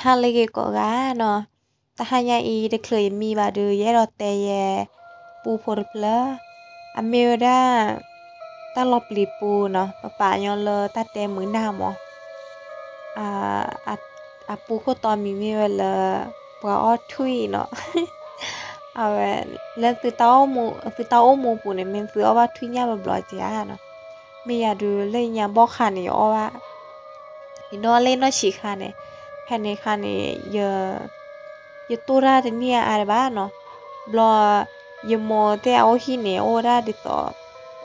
ဟါလၢအဂ့ၤကိးဂၤနီၤ, တဟါညါအံၤတချုးယမံဘၣ်ဒီး ယအဲၣ်ဒိးတဲယဲ ပူဖိတဖျၢၣ်, အမ့ၢ်ဝဲဒၣ် တၢ်လီၤပျံၤပူနီၤ, ပပာ်ညီလၢတၢ်တဲမုာ်နၢ်မး, အပူခိၣ်တီမံၤမ့ၢ်ဝဲလၢ ပှၤအီၣ်ထွံၣ်နီၤ, အဝဲ လၢသုတၢ်အိၣ်မူပူၤန့ၣ် မ့ၢ်သုအီၣ်ဘၣ်ထွံၣ်ညၣ်ဘျီဘျီဧါနီၤ, မ့ၢ်ယၤဒုးလၢညါဘီၣ်ခါန့ၣ် ယအီၣ်ဘၣ် ယနီၣ်လ့နီၢ်ဆံးခါန့ၣ်, ဖဲန့ၣ်ခါန့ၣ် ယတိၢ်တၢ်တန့ၢ်အါအါဒံးဘၣ်နီၤ, ဘျီ ယမိၢ်သ့ၣ်အအိၣ်ဟံၣ်န့ၣ် အိၣ်ဝဲဒၣ်ဒ်သိး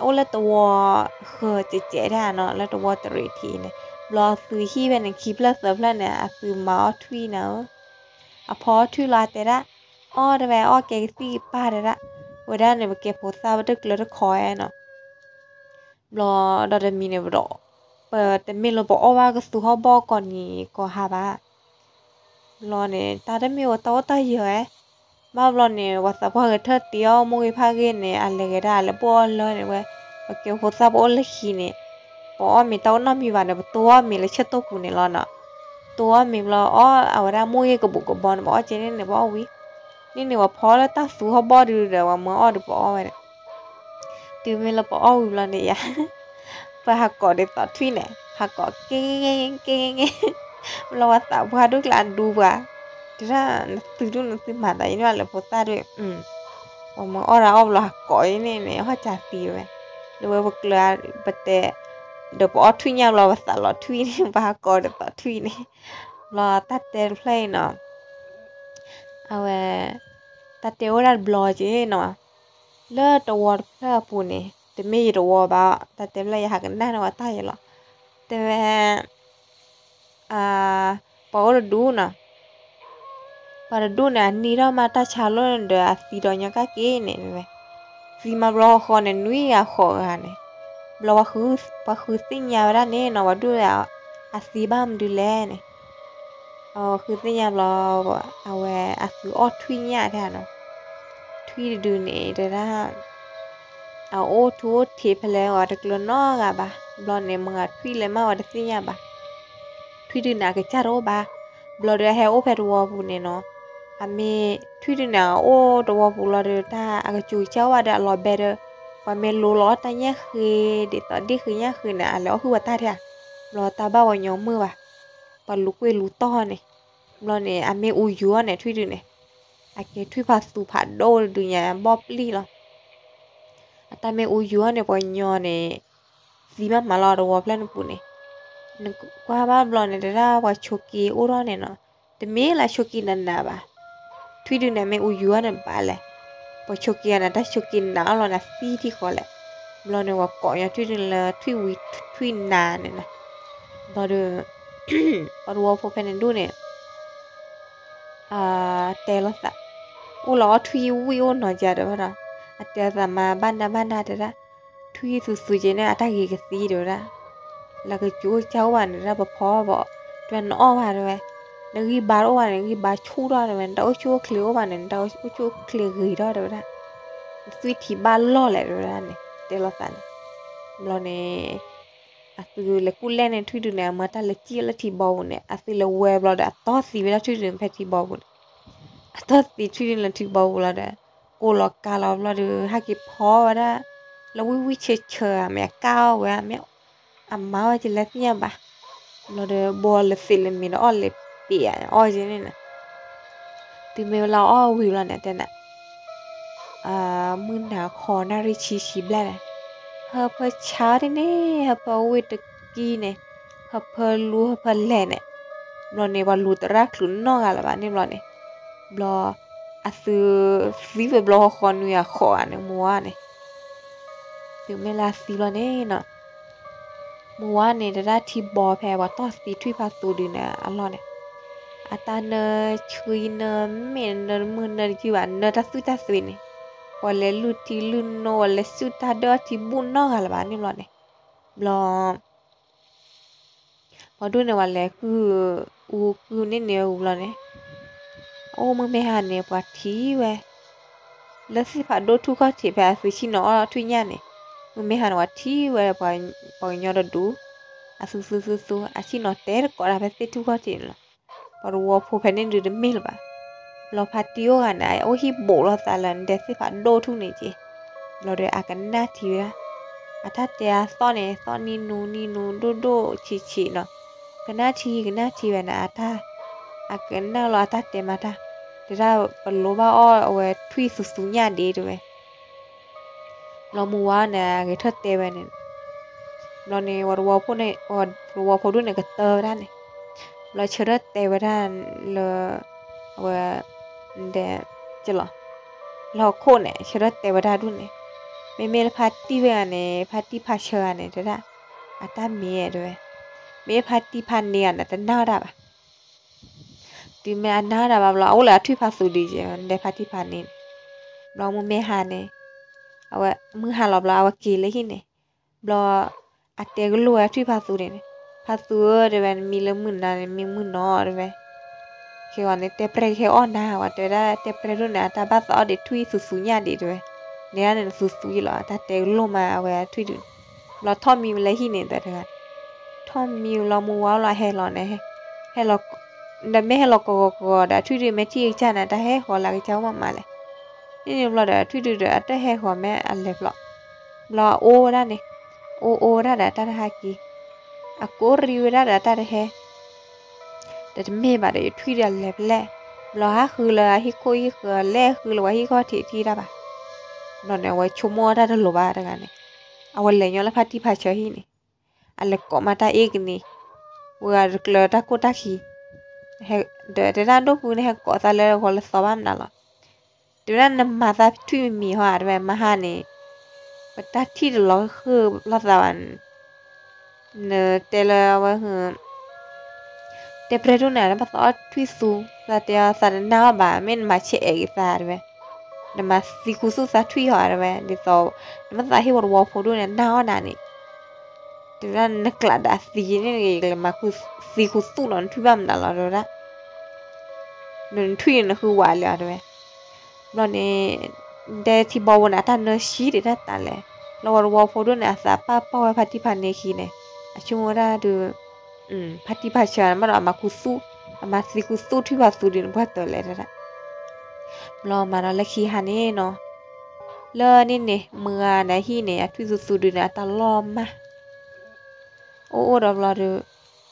အိၣ်လၢတဝီဃၢၤစဲးစဲးဒၣ်နီၤ, လၢတဝီတရံးထံးန့ၣ်, ဘျီအသုဟံၣ်ဖဲန့ၣ် ခံဖျၢၣ်သၢဖျၢၣ်န့ၣ် အသုမၤအီၣ်ထွံၣ်နၤဧၢ, အဖီအီၣ်ထွံၣ်လီၤအတဲဒၣ်, အီၣ်တဲဝဲ အီၣ်ကဲကသံၣ်ကပၢ်တဲဒၣ်, ဝဲဒၣ်န့ၣ် ပကဲဖိသၣ်ပတကျၢၤတခီဧါနီၤ ဘျီဒီးတမံၤန့ၣ်ဒီး ပတမ့ၢ်လၢပအီၣ်ဘၣ်ကသူဟီၣ်ဘီၣ်ကိးနံၤကိးဟါဘၣ်, ဘျီန့ၣ် တၢ်တမ့ၢ်ဝဲတၢ်အိၣ်တၢ်ယၢၤဧါ, ဘၣ်ဘျီန့ၣ် ပှၤသးပှၢ်ဂဲၤထၢၣ်တ့အီၣ်မိၢ်ဂ့ၤဖါဂ့ၤန့ၣ် အလဲၤဂဲၤဒၣ်လၢပအိၣ်အလၢန့ၣ်ဝဲ, ပကဲဖိသၣ်ပအိၣ်လၢဟံၣ်န့ၣ်, ပအီၣ်မ့ၤတၢ်အိၣ်နီတမံၤဘၣ်န့ၣ် ပတိၢ်အီၣ်မ့ၤလၢဆၢၣ်တီၢ်ပူၤန့ၣ်လီၤနီၤ, တိၢ်အီၣ်မ့ၤဘျီအီၣ်အဝဲဒၣ်မိၢ်ဂ့ၤကဘူးကဘီန့ၣ် ပအီၣ်ကဲန့ၣ်န့ၣ် ပအီၣ်ဝံၤ, န့ၣ်န့ၣ်ပှၤဖီလၢတၢ်သူဟီၣ်ဘီၣ်ဒုးဒီး ပှၤမၢအီၣ်ဒီးပအီၣ်ဝဲန့ၣ် တုၤမ့ၢ်လၢပအီၣ်ဝံၤဘျီန့ၣ်ယါ, ပဟးကိးဒ်သိးထွံၣ်န့ၣ် ဟးကိးက့က့က့က့က့, ဘျီပှၤသးပှၢ်ဒိၣ်ကျါအဒူပှၤ, တဲဒၣ်နသုဒိၣ်နသုမၤသးအံၤန့ၣ်လၢဖိသၣ်ဒိၣ်, ပှၤမၢအီၣ်ဒီးအီၣ်ဘျီဟးကိးအံၤန့ၣ်န့ၣ် ဟီၣ်စၢသံဝဲ, ဒီးဝဲပကျၢၤပတဲ, ဒီးပအီၣ်ထွံၣ်ညၣ်ဘျီပသးလီၤထွံၣ်န့ၣ် ပဟးကိးဒ်သိးထွံၣ်န့ၣ်, ဘျီတၢ်တဲတဖျၢၣ်အံၤနီၤ အဝဲ တၢ်တဲအိၣ်ဒၣ်တဘျီက့နီၤ, လၢတဝီတဖျၢၣ်အပူၤန့ၣ် တမ့ၢ်ယတဝီဘၣ်, တၢ်တဲဖျၢၣ်ယဟးကနၣ်န့ၢ်ဝဲတၢ်ယဲလီၤ, တဲဝဲ ပှၤအိၣ်တဒူနီၤ, ပှၤတဒူန့ၣ် အနံၣ်ထီၣ်မးတၢ်ဆါလီၤဒီးအသံဒီးညီကၣ်က့န့ၣ်ဝဲ, သံမးဘျီဃီန့ၣ် နွံဂၤဃိးဂၤန့ၣ်, ဘျီပှၤဃုသ့ၣ်ညါဝဲဒၣ်န့ၣ်နီၤ ပှၤဒူၣ်ဒီး အသံဘၣ်မနုၤလဲၣ်န့ၣ် အဃုသ့ၣ်ညါဘျီ, အဝဲအသုအီၣ်ထွံၣ်ညၣ်တဲနီၤ, ထွံၣ်တဒုန့ၣ်တဲဒၣ်, အအိၣ်ထူအိၣ်ထံးဖဲလဲၣ် ပှၤတကျၢၤနီတဂၤဘၣ်, ဘျီန့ၣ် မတၤထွံၣ်လဲၣ်မး ပှၤတသ့ၣ်ညါဘၣ်, ထွံၣ်ဒုန့ၣ် အကစၢ်တအိၣ်ဘၣ်, ဘျီဒီးအဟဲအိၣ်ဖဲတဝီပူၤန့ၣ်နီၤ, အမ့ၢ်ထွံၣ်ဒုန့ၣ် အအိၣ်တဝီပူၤလီၤဒီး တၢ်အကစူၤကစၢ်အိၣ်ဘၣ်ဒီးအလီၤဘဲဒီး, ပှၤမ့ၢ်လိလီၤအီၣ်တၢ်ညၣ်ဃ့ ဒ်သိး ဒ့ၣ်ဃ့ညၣ်ဃ့န့ၣ် အလဲၤအီၣ်ဟုၣ်ပှၤတၢ်ထဲဧါ, ဘျီတၢ်ဘၣ်ပှၤညီမုာ်ဘၣ်, ပှၤလူၤကွ့လူၤတီၢ်န့ၣ်, ဘျီန့ၣ် အမ့ၢ်အူယူၤအီၤန့ၣ် ထွံၣ်ဒုန့ၣ်, အကဲထွံၣ်ဖးသူဖးဒိၣ်တဒုညါဘီၣ်ပျံၢ်လီၤ, အတၢ်မ့ၢ်အူယူၤအီၤန့ၣ် ပှၤညီန့ၣ် သံမးမးလီၤတဝီဖျၢၣ်န့ၣ်ပူၤန့ၣ်, နကွၢ်ဘၣ်ဘျီန့ၣ် တဲဒၣ်ပှၤဆိးက့အိၣ်ထီၣ်န့ၣ်နီၤ, တမ့ၢ်လၢဆိးက့နးနးဘၣ်, ထွံၣ်ဒုန့ၣ် မ့ၢ်အူယူၤအီၤန့ၣ်ဘၣ်လဲၣ်, ပှၤဆိးက့အီၤန့ၣ် တၢ်ဆိးက့နးအီၤလီၤန့ၣ်သံထံဃီလဲၣ်, ဘျီန့ၣ် ပှၤကိးညီထွံၣ်ဒုန့ၣ်လၢထွံၣ်ဝံထွံၣ်နးန့ၣ်နီၤ, ဘျီဒီး ပှၤတဝီဖိဖဲန့ၣ်ဒူၣ်န့ၣ် တဲလိာ်သး, အိၣ်လီၤအီၣ်ထွံၣ်ဝံအိၣ်နီၤကဒီးဝဲဒီး, အတဲသးမါဘၣ်နၢ်ဘၣ်နၢ်တဲဒၣ်, ထွံၣ်သူသူက့န့ၣ် အတၢ်ဂ့ၤကသံတဲဝဲဒၣ်, လၢကစူၤအိၣ်ကၢ်အိၣ်ဘၣ်န့ၣ်ဒၣ်ပဖီဘၣ်, တဲနအီၣ်ဘၣ်တဲဝဲ, နဂံၢ်ဘါတအိၣ်ဘၣ်န့ၣ် ဂံၢ်ဘါဆူၣ်ထီၣ်တဲဝဲ, နတၢ်အိၣ်ဆူၣ်အိၣ်ချ့အိၣ်ဘၣ်န့ၣ် နတၢ်အိၣ်ဆူၣ်အိၣ်ချ့ဂ့ၤထီၣ်တဲဝဲဒၣ်, နသွံၣ်ထံဘၣ်လီၢ်လဲၣ်တဲဝဲဒၣ်န့ၣ် တဲလိာ်သးန့ၣ်, ဘျီန့ၣ် အသုလဲၤကူၣ်လဲၢ်န့ၣ် ထွံၣ်ဒုန့ၣ် အမၤတၢ်လဲၤစံၣ်လၢထံဘီပူၤန့ၣ် အသုလဲၤဝဲဘျီဒီး အတီၢ်သံဝဲဒၣ်ထွံၣ်ဒုန့ၣ်ဖဲထံဘီပူၤန့ၣ်, အတီၢ်သံထွံၣ်ဒုန့ၣ်လၢထံဘီပူၤလီၤဒီး ကိးလီၤကါလီၤဘျီဒီး ဟဲက့ၤဖီဝဲဒၣ် လၢဝံၣ်ဝံၣ်ဆၢဆၢဧါ မ့ၢ်အကၢ်အီၣ်ဝဲဧါ မ့ၢ်အမၤဝဲကလဲၤသ့ၣ်ညါဘၣ်, ဘျီဒီး ဘိလၢသ့ၣ်လၢမ့ၢ်ဒီးအီၣ်လဲၤပ့ၤဧါ အီၣ်က့န့ၣ်န့ၣ်, တုၤမ့ၢ်ဝဲလၢအအီၣ်ဝံၤလီၤန့ၣ် တဲနၤ မုၢ်နၤခီနၣ်ရံၣ်ဆံဆံဘျဲၣ်န့ၣ်, ဟၢဖၢဆါဒ်န့ၣ် ဟၢဖၢဝ့ၢ်တကံန့ၣ်, ဟၢဖၢလူဟၢဖၢလဲၢ်န့ၣ်, ဘျီန့ၣ် ပှၤလူၤသရၣ်ချုးနီတဂၤလၢၤဘၣ်န့ၣ်ဘျီန့ၣ်, ဘျီ အသုသံဝဲဘျီဃီနွံဂၤဃိးဂၤန့ၣ် မုၢ်ဝါန့ၣ်, တုၤမ့ၢ်လၢအသံဘျီန့ၣ်နီၤ မုၢ်ဝါန့ၣ် တဒၣ်ထံဘီဖဲပှၤတီၢ်သံထွံၣ်ဖးသူဒုန့ၣ်အလီၢ်န့ၣ်, အတၢ်နၢဆှံနၢမ့ၣ်နၢမုၢ်နၢတယုၢ်ဘၣ် နၢတၢ်သွံၣ်တၢ်သွံးန့ၣ်, ပှၤလဲၤလုၢ်ထံလုၢ်နိ ပှၤလဲၤဆူၣ်တၢ်ဒၢထံဘူၣ်နီတဂၤလၢၤဘၣ်န့ၣ်ဘျီန့ၣ်, ဘျီ ပှၤဒိၣ်န့ၣ် ပှၤလဲၤကုၢ်အူကုၢ်န့ၣ်န့ၣ်ဝံၤဘျီန့ၣ်, အိၣ်မုၢ်မ့ၢ်ဟါန့ၣ် ပှၤထံၣ်ဝဲ လၢသ့ၣ်ဖးဒိၣ်ထူၣ်ခီၣ်ထံးဖဲအသုဆ့ၣ်နီၤအီၣ်ထွံၣ်ညၣ်န့ၣ်, မုၢ်မ့ၢ်ဟါန့ၣ် ပှၤထံၣ်ဝဲ ပှၤကညီတဒူၣ်, အသုသုသုသု အဆ့ၣ်နီၤတဲတကိးတၢ်ဖဲသ့ၣ်ထူၣ်ခီၣ်ထံးန့ၣ်လီၤ. ပှၤတဝီဖိဖဲန့ၣ်ဒုးတမ့ၢ်လၢၤဘၣ်. ဘျီဖါတံၢ်အိၣ်ဂၤန့ၣ် အအိၣ်ဟံၣ်ဘူးလိာ်သးလၢဒဲသ့ၣ်ဖးဒိၣ်ထူၣ်န့ၣ်က့ၤ, ဘျီဒီးအကနၣ်ထံဝဲဒၣ်, အတၢ်တဲအသီၣ်န့ၣ် သီၣ်နံၣ်နူနံၣ်နူ ဒိၣ်ဒိၣ်ဆံးဆံးနီၤ, ကနၣ်ထံကနၣ်ထံဝဲန့ၣ် အတၢ်, အကနၣ်လီၤအတၢ်တဲမၤတၢ်, တဲဒၣ်ပလိၣ်ဘၣ်အီၣ်အဝဲထွံၣ်သူသူညၣ်ဒ့တဲဝဲ ဘျီမုၢ်ဝါန့ၣ် အဂဲၤထၢၣ်တဲဝဲန့ၣ်, ဘျီန့ၣ် ဝဲတဝီဖိန့ၣ် ဝဲတဝီဖိဒိၣ်န့ၣ်ကတၢၢ်ဝဲဒၣ်န့ၣ်, ဘျီဆၢထၢၣ်တဲဝဲဒၣ်လၢ အဝဲ ဒဲ ကလီၤ, လၢဟီၣ်ခိၣ်န့ၣ် ဆၢထၢၣ်တဲဝဲဒၣ်ဒူၣ်န့ၣ်, မ့မ့ၢ်လၢဖါတံၢ်ဝဲဂၤန့ၣ် ဖါတံၢ်ဖါဆၢဂၤန့ၣ် တဲဒၣ်, အတၢ်မ့ၢ်တဲဝဲ, မ့ၢ်ဖါတံၢ်ဖါန့ၢ်ဂၤန့ၣ် တနာ်ဝဲဒၣ်ဘၣ် တုၤမ့ၢ်အနာ်ဝဲဒၣ်ဘၣ်ဘျီ အအိၣ်လၢအထွံၣ်ဖးသူဒုးကဲ ဒဲဖါတံၢ်ဖါန့ၢ်န့ၣ်, ဘျီမုၢ်မ့ၢ်ဟါန့ၣ်, အဝဲမုၢ်ဟါလီၤဘျီ အဝဲက့ၤလၢဟံၣ်န့ၣ်, ဘျီ အတဲကလိာ်ဝဲထွံၣ်ဖးသူန့ၣ်, ဖးသူဧၢ တဲဝဲ နမံလၢမုၢ်နၤန့ၣ် မံမုၢ်နီၤတဲဝဲ ခဲဂီၤန့ၣ် တဲပြဲၢ်ကဟဲအီၣ်နၤဝဲ တဲဝဲဒၣ် တဲပြဲၢ်ဒိၣ်န့ၣ် အတၢ်ဘၣ်သးအီၣ်ဒံးထွံၣ်သူသူညၣ်ဒံးတဲဝဲ, န့ၣ်န့ၣ်သူသူယံလီၤ အတၢ်တဲကလိာ်မးအဝဲထွံၣ်ဒုးန့ၣ်, ဘျီထီၣ်မံဝဲလၢဟံၣ်န့ၣ်သတးတဂၤ, ထီၣ်မံလီၤမုၢ်ဝါလီၤဟဲလီၤန့ၣ်, ဟဲလီၤ, ဒီးမ့ၢ်ဟဲလီၤကီးကီးကီးဒီး ထွံၣ်ဒုးမ့ၢ်ထံၣ်အကစၢ်န့ၣ် တၢ်ဟဲဃီၤလၢကစၢ်အိၣ်မးမးလဲၣ်, န့ၣ်န့ၣ်ဘျီဒီး ထွံၣ်ဒုးဒီးအတၢ်ဟဲဃီၤမ့ၢ်အလဲၤဘျီ, ဘျီအအိၣ်ဝဲဒၣ်န့ၣ်, အိၣ်အိၣ်ဝဲဒၣ်ဒီးတၢ်တဟးက့ၤ, အကိးရံဝဲဒၣ်ဒီးတၢ်တဟဲ ဒီးတမ့ၢ်ဘၣ်ဒီး ယထွံၣ်ဒီးလဲၤဖဲလဲၣ်, ဘျီဟးဃုလၢအဟံၣ်ခိၣ်ဟံၣ်ဃၢၤ လဲၤဃုလၢပှၤဟံၣ်ခီၣ်ထံးထံၣ်တၢ်ဘၣ်, ဘျီန့ၣ် အဝဲဆိကမိၣ်တၢ်တလိၤဘၣ်တဂၤန့ၣ်, အဝဲလဲၤညီလၢဖါတံၢ်ဖါဆၢဟံၣ်န့ၣ်, အလဲၤကိးမးတၢ်အ့ၣ်ကန့ၣ်, ဝဲဂၤတကျၢၤတၢ်ခိၣ်တၢ်ခံ, ဒီးတဲဒၣ်ဒိၣ်ဖုန့ၣ် ဟဲကိးသးလၢဂီၤလၢသီဘၣ်မနုၤလီၤ တဲဝဲဒၣ်နမၤသးထွံၣ်မံၤမံၤဟီဧါ တဲဝဲ မဟါန့ၣ်, ပတၢ်ထံၣ်တလီၤဃုာ်လိာ်သးဘၣ်န့ၣ်, နတဲလၢအဝဲ, တဲပြဲၢ်ဒိၣ်န့ၣ် နဘၣ်သးအီၣ်ထွံၣ်သူ, သးတဲအီၤသးတနာ်အီၤဘၣ် မ့ၢ်နမၤဆဲးအဲးက့ၤသးတဲဝဲ, နမၤသံခူသူၣ်သးထွံၣ်ဟီတဲဝဲ ဒ်သိး, နဘၣ်သးဟ့ၣ်ဝဲတဝီဖိဒိၣ်န့ၣ် နာ်အီၣ်နၤန့ၣ် တဲဝဲဒၣ်နကျးဒၣ်သံန့ၣ်ဂ့ၤ ကလဲၤမၤသံခူသူၣ်နီၤ နထွံၣ်ဘၣ်မနုၤလီၤ တဲဝဲဒၣ်, နထွံၣ်န့ၣ်နဃုဝးလံဧါ တဲဝဲ, ဘျီန့ၣ်, ဒဲထံဘီဝဲန့ၣ် အတၢ်နၢဆံးဒံးတၢ်တၢ်လဲၣ်, လီၤဝဲတဝီဖိဒိၣ်န့ၣ် အသးပာ်ပီၢ်ဝဲဖါတံၢ်ဖါန့ၢ်ခံန့ၣ်, အဆိကမိၣ်ဝဲဒၣ်ဒုး, ဖါတံၢ်ဖါဆၢန့ၣ် ဘၣ်ဒီးအမၤခူသူၣ်, အမၤသံခူသူၣ်ထွံၣ်ဖးသူဒုးန့ၣ် ပှၢ်တၢၢ်လဲၣ်တဲဒၣ်, ဘျီမၤဒီးလၢခံဟါန့ၣ်နီၤ လၢန့ၣ်န့ၣ် မုၢ်ဂၤန့ၣ်ဟံၣ်န့ၣ် အထွံၣ်သူသူဒုးန့ၣ် အတၢ်လီၤမၢ်, အိၣ်အိၣ်ဒီးဘျီဒီး,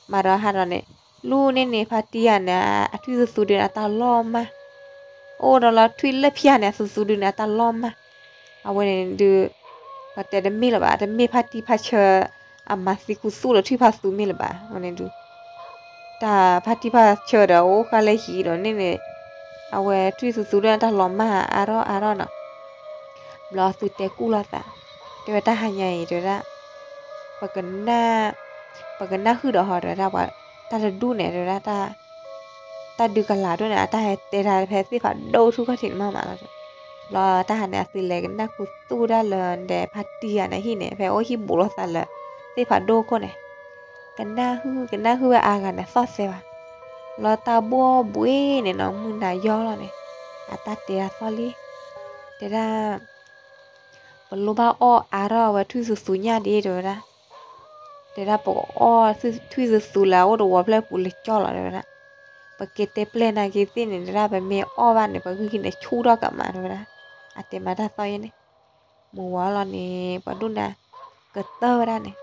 မၤဒီးဟါဒီးန့ၣ်, လူန့ၣ်န့ၣ် ဖါတံၢ်ယၤန့ၣ် အထွံၣ်သူသူဒုးန့ၣ် အတၢ်လီၤမၢ်, အိၣ်ဒီးလီၤထွံၣ်လၢဖၠါန့ၣ် အသူသူဒုးန့ၣ် အတၢ်လီၤမၢ်, အဝဲန့ၣ်ဒုး, ပှၤတဲတမ့ၢ်လၢၤဘၣ် တမ့ၢ်ဖါတံၢ်ဖါဆၢ, အမၤသံခူသူၣ်လၢထွံၣ်ဖးသူမ့ၢ်လၢၤဘၣ် အဝဲန့ၣ်ဒုး တၢ်ဖါတံၢ်ဖါဆၢဒီး အိၣ်ဃာ်လၢဟံၣ်ဒီးန့ၣ်န့ၣ်, အဝဲထွံၣ်သူသူဒုးန့ၣ် အတၢ်လီၤမၢ်အါထီၣ်အါထီၣ်နီၤ, ဘျီအသုတဲကူၣ်လိာ်သး, တဲဝဲတၢ်ဟါညါအံၤတဲဝဲဒၣ်, ပကနၣ်, ပကနၣ်ဟုၣ်ဒီးဟီတဲဝဲဒၣ်ပှၤ, တၢ်တဒူၣ်န့ၣ်တဲဝဲဒၣ်, တၢ်ဒုးကလၤဒိၣ်န့ၣ် အတၢ်ဟဲတဲတၢ်ဖဲသ့ၣ်ဖးဒိၣ်ထူၣ်ခီၣ်ထံးန့ၣ်မးမးလီၤ, ဘျီတၢ်ဟါန့ၣ် အသုလဲၤကနၣ်ခူသူၣ်ဒၣ်လၢဒဲးဖါတံၢ်ယၤန့ၣ်ဟံၣ်န့ၣ် ဖဲအိၣ်ဟံၣ်ဘူးလိာ်သးလၢ သ့ၣ်ဖးဒိၣ်ခိၣ်န့ၣ် ကနၣ်ဟုၣ်ကနၣ်ဟုၣ်ဝဲအါဂၤန့ၣ်သီၣ်သဲဘၣ်, လီၤတၢ်ဘှီၣ်ဘှ့န့ၣ်နီၤ မုၢ်နၤယီၢ်လီၤန့ၣ်, အတၢ်တဲဒၣ်သီၣ်လံ, တဲဒၣ်, ပလိၣ်ဘၣ်အီၣ်အါထီၣ်အဝဲထွံၣ်သူသူညၣ်ဒ့တဲဝဲဒၣ်, တဲဒၣ်ပကအီၣ်ထွံၣ်သူသူလၢအအိၣ်တဝီဖျၢၣ်ပူၤလၢကၠီၣ်လီၤတဲဝဲဒၣ်, ပက့ၤတဲပျဲနၤက့ၤသ့ၣ်န့ၣ် တဲဒၣ်ပမ့ၢ်အီၣ်ဘၣ်န့ၣ် ပဂံၢ်န့ၣ်ဆူၣ်ထီၣ်ကမးတဲဝဲဒၣ်, အတဲမၤတၢ်သီၣ်ယဲန့ၣ် မုၢ်ဝါလီၤန့ၣ် ပှၤဒိၣ်န့ၣ် ကတၢၢ်ဝဲဒၣ်န့ၣ်,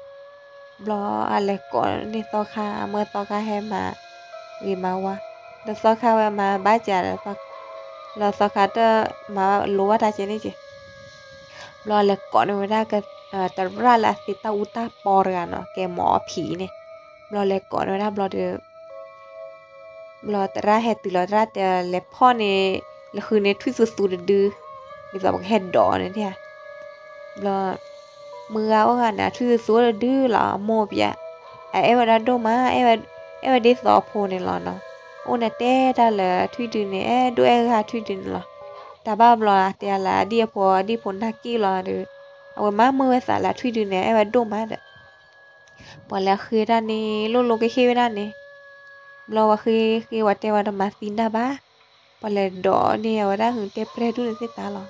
ဘျီအလဲၤကိးန့ၢ်သီခါ အမၢသီခါဟဲမၤ, ဂ့ၤမၤဝါ, ဒီးသီခါဝဲမၤဘၣ်စးဒီး, လၢသီခါတမၤလိဘၣ်တၢ်ကဲန့ၣ်က့ၤ, ဘျီလဲၤကိးန့ၢ်ဝဲဒၣ်, သရၣ်လၢအသ့တၢ်အူတၢ်ပီတဂၤနီၤ ကဲမီအဖံးန့ၣ်, ဘျီလဲၤကိးန့ၢ်ဝဲဒၣ်ဘျီဒီး ဘျီသရၣ်ဟဲတုၤလီၤ သရၣ်တဲလဲၤဖီၣ်န့ၣ်, လဲၤဃုန့ၢ်ထွံၣ်သူသူတဒု, ဒ်သိးပကဟဲဒိးန့ၣ်ဧါ, ဘျီ, မုၢ်ဂၤအိၣ်ဂၤန့ၣ် အထွံၣ်သူသူအိၣ်တဒုလီၤ အမိၢ်ပၠး, အအဲၣ်ဝဲဒၣ်ဒိၣ်မး, အဲၣ်ဝဲဒ်သိးအဖိန့ၣ်လီၤနီၤ, အိၣ်န့ၣ်တဲတၢ်လၢထွံၣ်ဒုန့ၣ် အဲၣ်ဒိၣ်အဲၣ်ဂၤထွံၣ်ဒုန့ၣ်လီၤ, တၢ်ဘၣ်ဘျီတဲလၢအဒံၣ်အဖိ အဒံၣ်ဖိနာ်က့ၣ်လီၤဒီး, အဝဲမၤမုာ်ဝဲသးလၢထွံၣ်ဒုန့ၣ် အဲၣ်ဝဲဒိၣ်မးဒီး ပှၤလဲၤဃ့တၢ်န့ၣ် လိၣ်လိၣ်ကဟ့ၣ်ဝဲဒၣ်န့ၣ်, ဘျီဝဲဃ့ဃ့ဝဲတဲဝဲတမၤသံနၢ်ဘၣ်, ပှၤလဲၤဒိးန့ၢ်အဝဲဒၣ်ဟုတဲပြဲၢ်ဒိၣ်န့ၣ်သ့ၣ်တၢ်လီၤ,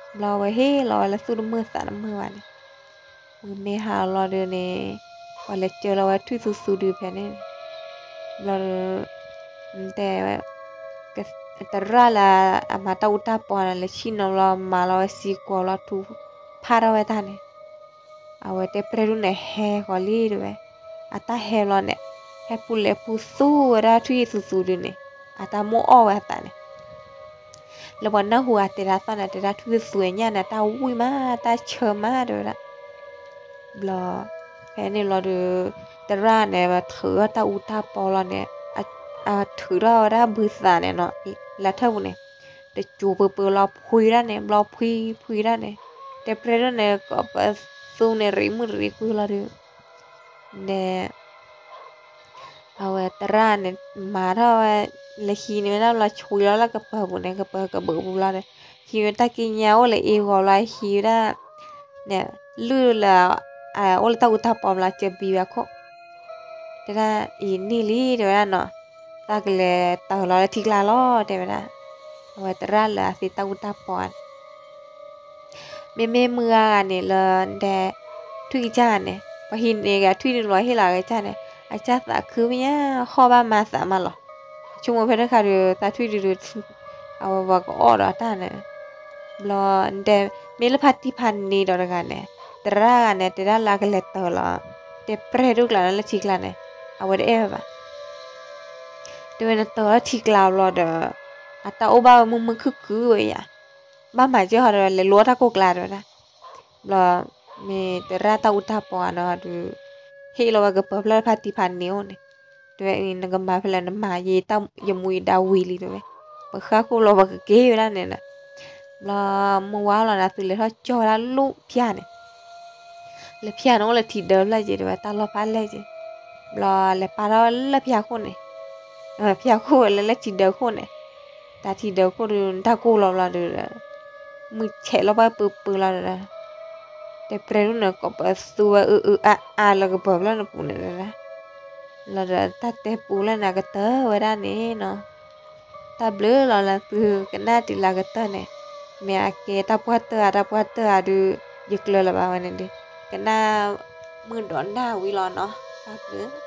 ဘျီဝဲဟ့ၣ်လီၤဝဲလၢသူၣ်တမုာ်သးတမုာ်ဘၣ်န့ၣ်, မုၢ်မ့ၢ်ဟါလီၤဒီးန့ၣ်, ပှၤလဲၤစၢလီၤဝဲထွံၣ်သူသူဒုဖဲန့ၣ်, ဘျီဒီး တဲ သရၣ်လၢအမၤတၢ်အူတၢ်ပီန့ၣ် လဲၤဆ့ၣ်နီၤလီၤ မၤလီၤဝဲစံကွီၤလီၤ ထူဖးထီၣ်ဝဲတၢ်န့ၣ်, အဝဲတဲပြဲၢ်ဒိၣ်န့ၣ် ဟဲဃီၤလံတဲဝဲ, အတၢ်ဟဲဘျီန့ၣ် ဟဲပူၤလဲၤပူၤသူဝဲဒၣ်ထွံၣ်သူသူဒုန့ၣ် အတၢ်မိၣ်အီၣ်ဝဲအသးန့ၣ် လၢပှၤနၢ်ဟူအတဲဒၣ်သီၣ်န့ၣ် တဲဒၣ်ထွံၣ်သူသူညၣ်န့ၣ် တၢ်ဝံၣ်မး တၢ်ဆၢမးတဲဝဲဒၣ်. ဘျီ ဖဲန့ၣ်ဘျီဒီး သရၣ်န့ၣ် ထုးထီၣ်တၢ်အူတၢ်ပီလီၤန့ၣ်, အထုးထီၣ်ဝဲဒၣ်ဘုသးန့ၣ်နီၤ လၢထၢၣ်ပူၤန့ၣ်, တစိၤပၢၤပၢၤလီၤဖှံဒၣ်န့ၣ် ဘျီဖှံဖှံဒၣ်န့ၣ်, တဲပြဲၢ်ဒိၣ်န့ၣ် ကိးပသူန့ၣ် ရံးမုၣ်ရံးကွံာ်လီၤဒီး န့ၣ် အဝဲသရၣ်န့ၣ် မၤထီၣ်ဝဲ လဲၤဟံးန့ၢ်ဝဲဒၣ်ဘျီ ဆှံလီၤလၢကပၢၤပူၤန့ၣ် ကပၢၤကဘုးပူၤလီၤဒီး ဟံးဝဲတၢ်ကံးညာ်အိၣ်လၢအ့ၣ်ဂီၤဘျီ ဟံးဝဲဒၣ် န့ၣ် လုၢ်လၢ အိၣ်လၢတၢ်အူတၢ်ပီဘျီ စၢဘံဝဲခိၣ် တဲဒၣ်အံၤန့ၢ်လံတဲဝဲဒၣ်နီၤ, သးကလဲၤတၢၢ်လီၤလၢထံကျါလီၤ တဲဝဲဒၣ်. အဝဲသရၣ်လၢအသ့တၢ်အူတၢ်ပီန့ၣ် မ့မ့ၢ်မုၢ်ဂၤဂၤန့ၣ်လၢဒဲ ထွံၣ်ကစၢ်န့ၣ် ပှၤဟံးန့ၢ်က့ၤထွံၣ်ဒုးလီၤဟ့ၣ်လီၤကစၢ်န့ၣ် အကစၢ်သးခုမ့ၢ်ညါ ဟီၣ်ဘၣ်မၤသးမးလီၤ. ဆိကမိၣ်ဖဲတခါဒီး သးထွံၣ်ဒုးဒုး အဝဲပှၤကအီၣ်ဒီးတၢ်န့ၣ် ဘျီဒဲ မ့ၢ်လၢဖါတံၢ်ဖးန့ၢ်ဒီးတဂၤန့ၣ် သရၣ်ဂၤန့ၣ် တဲဒၣ်လၢအကလဲၤတၢၢ်လီၤ တဲပြဲၢ်ဒိၣ်ကျါန့ၣ် လၢထံကျါန့ၣ် အဝဲတအဲၣ်ဝဲဘၣ် တဲဝဲနတၢၢ်လၢထံကျါဘျီဒီး အတၢ်အိၣ်ဘၣ်ဝဲမုာ်မုာ်ခုၣ်ခုၣ်ဝဲယါ, ဘၣ်မၤကဲဟီဒီး လဲၤလိတၢ်ကိၢ်ကျါတဲဝဲဒၣ်. ဘျီ မ့ၢ်သရၣ်တၢ်အူတၢ်ပီန့ၣ်ဒီး ဟ့ၣ်လီၤဝဲကပၢၤဖျၢၣ်ဖါတံၢ်ဖးန့ၢ်အိၣ်န့ၣ်, တဲဝဲနကမၤဖဲလဲၣ် နမၤယဲ ယမူယဒါဝံၤလံတဲဝဲ, ပဃၣ်ခိၣ်ဘျီပကက့ၤဝဲဒၣ်န့ၣ်ဒီး ဘျီမုၢ်ဝါလီၤန့ၣ် အသုလဲၤထီၣ်ကၠီၣ်ဝဲဒၣ်လၢဖၠါန့ၣ် လၢဖၠါန့ၣ်အိၣ်လၢထံဒၢဖျၢၣ်က့ၤတဲဝဲ တၢ်လီၢ်ဖးလဲၢ်က့ၤ, ဘျီလဲၤပာ်ထီၣ်လၢဖၠါခိၣ်န့ၣ်, ဖၠါခိၣ်ဝဲလၢလၢထံဒၢခိၣ်န့ၣ်, တၢ်ထံဒၢခိၣ်ဒီးတၢ်ကိၢ်လီၤဘျီဒီး မုၢ်ဆဲးလီၤပှၢ်ပၢၤပၢၤလီၤဒီး တဲပြဲၢ်ဒိၣ်န့ၣ် ကိးပသူဝဲအအါအါလၢကပၢၤဖျၢၣ်န့ၣ်ပူၤန့ၣ်တဲဝဲဒၣ်. လီၤဒီးတၢ်တဲပူလၢန့ၣ် အကတၢၢ်ဝဲဒၣ်န့ၣ်နီၤ. တၢ်ဘျုးလီၤလၢသုကနၣ်တုၤလၢအကတၢၢ်န့ၣ်, မ့ၢ်အကဲတၢ်ပှၢ်တၢၢ်ဧါ တၢ်ပှၢ်တၢၢ်ဧါဒုး ယကျၢၤလၢၤဘၣ်ဝဲန့ၣ်ဒီး ကနၣ်မုၢ်ဒီးနၢ်ဝံၤလီၤနီၤ. တၢ်ဘျုး